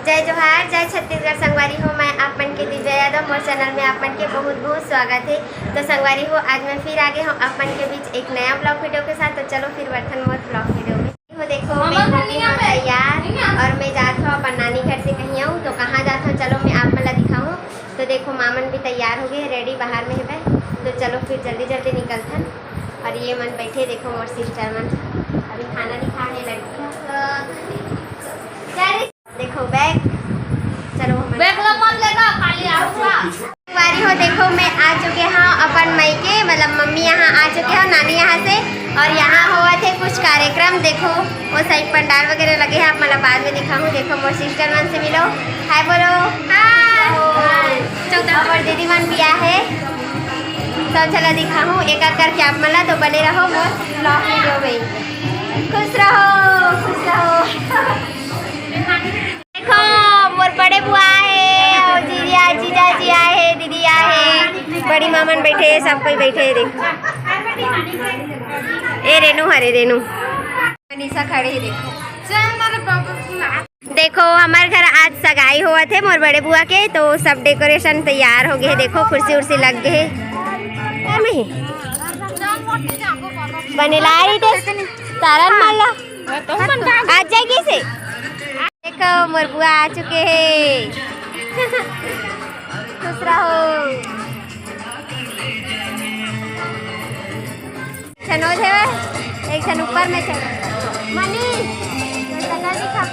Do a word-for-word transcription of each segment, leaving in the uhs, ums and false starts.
जय जोहार, जय छत्तीसगढ़ संगवारी हो। मैं आप मन के दिव्या यादव, मोर चैनल में आप मन के बहुत बहुत स्वागत है। तो संगवारी हो, आज मैं फिर आ गए हूँ आप मन के बीच एक नया ब्लॉग वीडियो के साथ। तो चलो फिर बढ़थन मोर ब्लॉग वीडियो में। हो देखो, मैं हो गई हूँ तैयार और मैं जात हूँ अपन नानी घर से कहीं आऊँ। तो कहाँ जात हूँ, चलो मैं आप मन ला दिखाऊँ। तो देखो, मामन भी तैयार हो गए, रेडी बाहर में है। तो चलो फिर जल्दी जल्दी निकलथन। और ये मन बैठे, देखो मोर सिस्टर मन, अभी खाना नहीं खा है लड़की। देखो बैग, चलो हम बैग ला मत लेगा, खाली आऊंगा। संगवारी हो, देखो मैं आ चुके हाँ अपन मायके, मतलब मम्मी यहाँ आ चुके हो नानी यहाँ से। और यहाँ होवत है कुछ कार्यक्रम, देखो वो साइड पंडाल वगैरह लगे हैं, आप मतलब बाद में दिखाऊँ। देखो मोर सिस्टर मन से मिलो, हाय बोलो। हाय। चौथा और दीदी मन भी आ है, सब चला दिखाऊँ एक एक करके आप मन ला। तो बने रहो मोर ब्लॉग वीडियो में। खुश रहो, खुश रहो। देखो मोर बड़े बुआ है और जीजा, जीजा जी आए हैं, दीदी आए हैं, बड़ी मामन बैठे हैं, सब कोई बैठे हैं। देखो ए रेनू, हरे रेनू, मनीषा खड़े है। देखो, देखो हमारे घर आज सगाई होवत है मोर बड़े बुआ के, तो सब डेकोरेशन तैयार हो गए है। देखो कुर्सी उर्सी लग गए है। बने ला रही थे तारन माला। आज जाएगी से। देखो मोर बुआ आ चुके हैं। खुश रहो। एक झन ओ झन, एक झन ऊपर में चढ़। मनी, ये चला दिखा।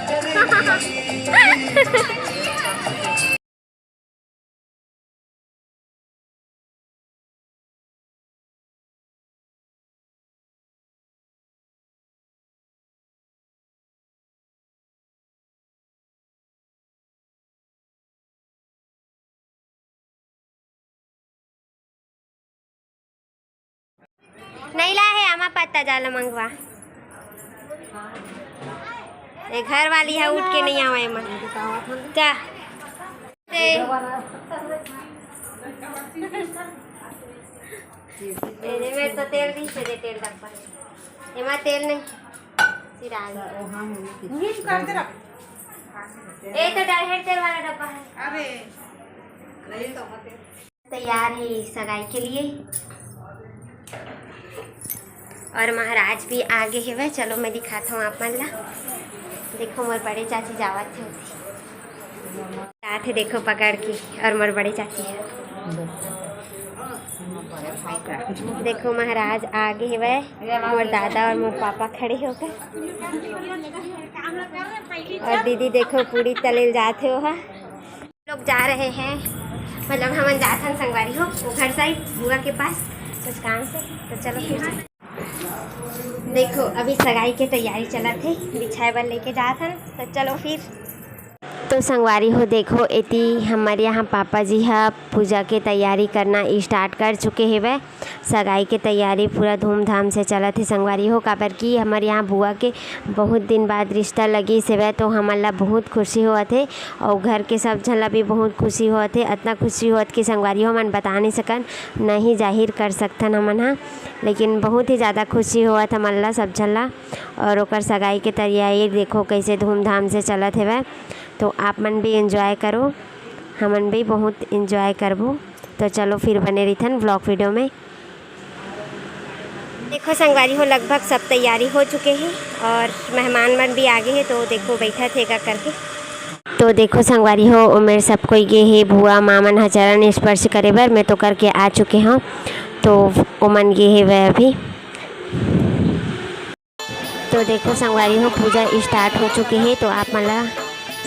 नहीं ला है आमा पत्ता, जाला मंगवा। ये घर वाली है, उठ के नहीं आवा एमन। जा। ते। ए, मेरे तो तेल नहीं से दे, तेल डब्बा। एमा तेल नहीं। सिराज। ए तो डाइहेड तेल वाला डब्बा है। अरे। तैयार है सगाई के लिए। और महाराज भी आगे हेवय। चलो मैं दिखाता हूँ आप मन ला। देखो मोर बड़े चाची जावत है, जात है देखो पकड़ के। और मोर बड़े चाची है, देखो महाराज आगे हेवय, मोर दादा और मोर पापा खड़े होकर। और दीदी देखो पूरी तले ल जात है वहाँ। लोग जा रहे हैं, मतलब हमन जाथन संगवारी हो वो घर साइड बुआ के पास कुछ काम से। तो चलो फिर चलो। देखो अभी सगाई के तैयारी चलत है, बिछाए बर लेके जाथन। तो चलो फिर। तो संगवारी हो देखो एती हमर यहाँ पापा जी ह पूजा के तैयारी करना स्टार्ट कर चुके हेवय। सगाई के तैयारी पूरा धूमधाम से चलत हे संगवारी हो, काबर कि हमर यहाँ बुआ के बहुत दिन बाद रिश्ता लगिस हेवय, तो हमन ला बहुत खुशी होवत हे अउ घर के सब झन ला भी बहुत खुशी होवत हे। अतना खुशी होवत कि संगवारी हो हमन बता नहीं सकन, नहीं जाहिर कर सकथन हमन ह, लेकिन बहुत ही ज़्यादा खुशी होवत हमन ला सब झन ला। और ओकर सगाई के तैयारी देखो कैसे धूमधाम से चलत हेवय, तो आप मन भी एंजॉय करो, हमन भी बहुत एंजॉय करबो। तो चलो फिर बने रहिथन ब्लॉग वीडियो में। देखो संगवारी हो, लगभग सब तैयारी हो चुके हे और मेहमान मन भी आगे हे। तो देखो बैठत हे का करके। तो देखो संगवारी हो, ओमेर सब कोई गे हे, बुआ मामन ह चरण स्पर्श करे बर, मैं तो करके आ चुके हव। तो ओमन गे हेवय अभी। तो देखो संगवारी हो, पूजा स्टार्ट हो चुके हे, तो आप मन ला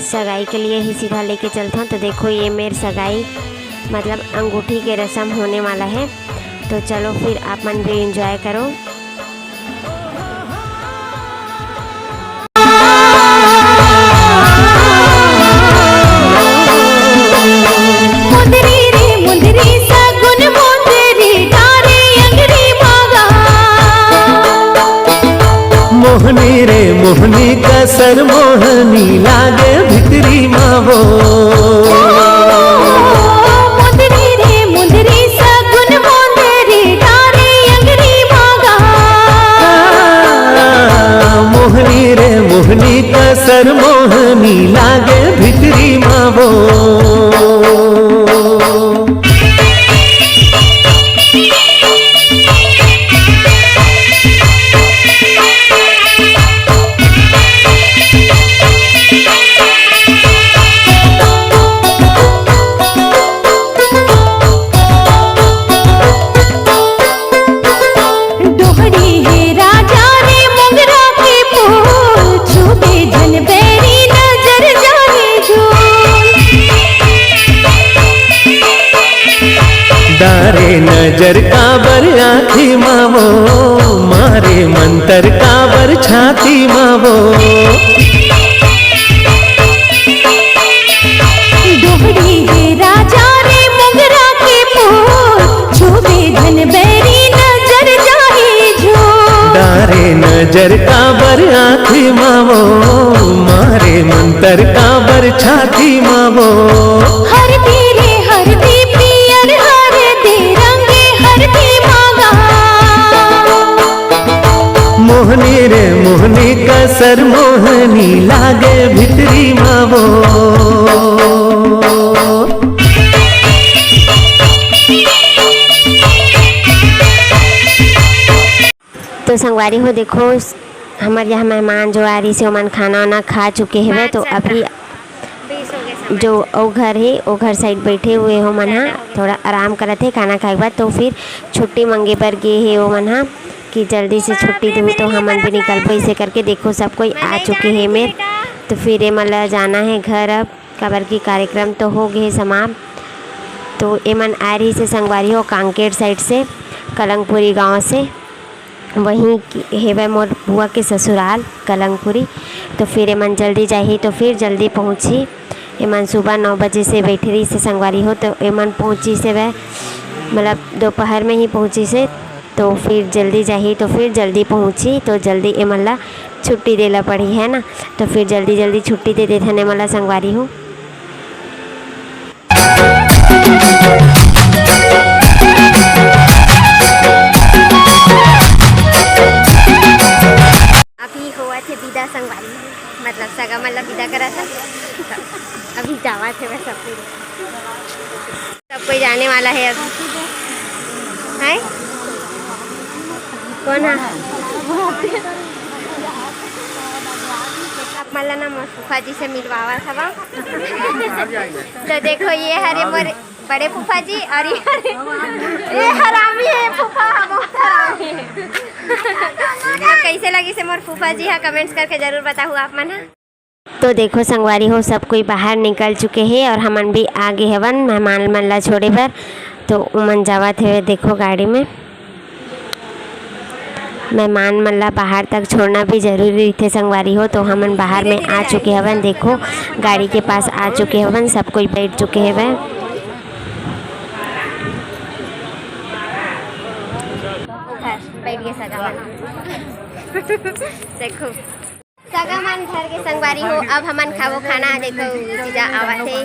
सगाई के लिए ही सीधा लेके चलथन। तो देखो ये मेर सगाई मतलब अंगूठी के रस्म होने वाला है। तो चलो फिर आप मन भी एंजॉय करो। मुंदरी रे मुंदरी सगुन मुंदरी डारे अंगरी मावा। मोहनी रे मोहनी कसर मोहनी लागे भितरी मावो। मुंदरी रे मुंदरी सगुन मुंदरी डारे अंगरी मागा। नजर काबर आँखी मा वो, मारे मंतर काबर छाती मा वो। डोहड़ी हे राजा रे मोंगरा के फूल, छूबे झन बैरी नजर जाही झूल। डारे नजर काबर आँखी मा वो, मारे मंतर काबर छाती मा वो। हरदी रे हरदी पियर हरदी, रंगे हरदी मांगा। मोहनी रे मोहनी, कसर मोहनी लागे भितरी मा वो। तो संगवारी हो, देखो, हमर यहाँ मेहमान जो आ रही से, ओमन खाना वाना खा चुके हवे। तो अभी जो ओ घर हे, ओ घर साइड बैठे हुए हो मन हा, थोड़ा आराम करत हे खाना खाए के बाद। तो फिर छुट्टी मांगे बर गे हे ओ मन हा कि जल्दी से छुट्टी दू तो हमन भी निकलबो। इसे करके देखो, सब कोई आ चुके हे मेर। तो फिर एमन ला जाना हे घर अब, काबर की कार्यक्रम तो हो गए समाप्त। तो एमन आए रही से संगवारी हो कांकेर साइड से, कलंगपुरी गांव से। वहीं की हेवय मोर बुआ के ससुराल कलंगपुरी। तो फिर एमन जल्दी जाही, तो फिर जल्दी पहुँची। एमन सुबह नौ बजे से बैठे रही से संगवारी हो, तो एमन पहुँची से वह, मतलब, दोपहर में ही पहुँची से। तो फिर जल्दी जाही, तो फिर जल्दी पहुँची, तो जल्दी एमन ला छुट्टी देला पड़ी, है ना। तो फिर जल्दी जल्दी छुट्टी दे देथन एमन ला संगवारी हो। अभी होवत हे विदा संगवारी, मतलब सगा मन ला विदा करत हे। अभी जावत हे बस, अभी सब कोई जाने वाला है अभी। हैं? कौन है? आप मन ला ना मोर फूफा जी से मिलवावत हवा। तो देखो, ये हरे मोर बड़े फूफा जी और ये हरे, ये हरामी है फूफा, बहुत हरामी है। तो कैसे लगी से मोर फूफा जी हा, कमेंट्स करके जरूर बताहू आप मन हा। तो देखो संगवारी हो, सब कोई बाहर निकल चुके हे और हमन भी आ गे हवन मेहमान मन ला छोड़े बर। तो उमन जावत हे, देखो, गाड़ी में। मेहमान मन ला बाहर तक छोड़ना भी जरूरी रहिथे संगवारी हो। तो हमन बाहर में आ चुके हवन, देखो, गाड़ी के पास आ चुके हवन, सब कोई बैठ चुके हवन। बैठ गए सगा मन। देखो, सगा मन घर के संगवारी हो, अब हमन खाबो खाना। देखो, जीजा आवत हे,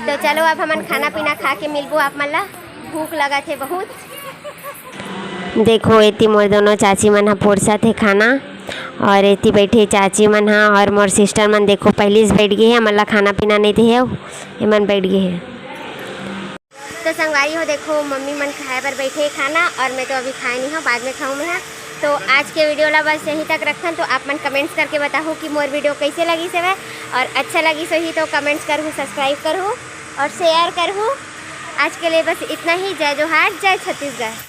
तो चलो, अब हमन खाना पीना खा के मिलबो आप मन ला। भूख लगत हे बहुत। देखो, एती मोर दोनों चाची मन ह पोरसत हे खाना, और एती बैठे चाची मन ह, और मोर सिस्टर मन, देखो, पहिली से बैठ गे हे, हमन ला खाना पीना नहीं दे, एमन बैठ गे हे। तो संगवारी हो, देखो, मम्मी मन खाए बर बैठे हे खाना, और मैं तो अभी खाए नहीं हूँ, बाद में खाऊँ मैं हा। तो आज के वीडियो ला बस यहीं तक रखन। तो आप मन कमेंट्स करके बताहू कि मोर वीडियो कैसे लगिस हवय, और अच्छा लगिस होही तो कमेंट्स करहू, सब्सक्राइब करहू और शेयर करहू। आज के लिए बस इतना ही। जय जोहार, जय छत्तीसगढ़।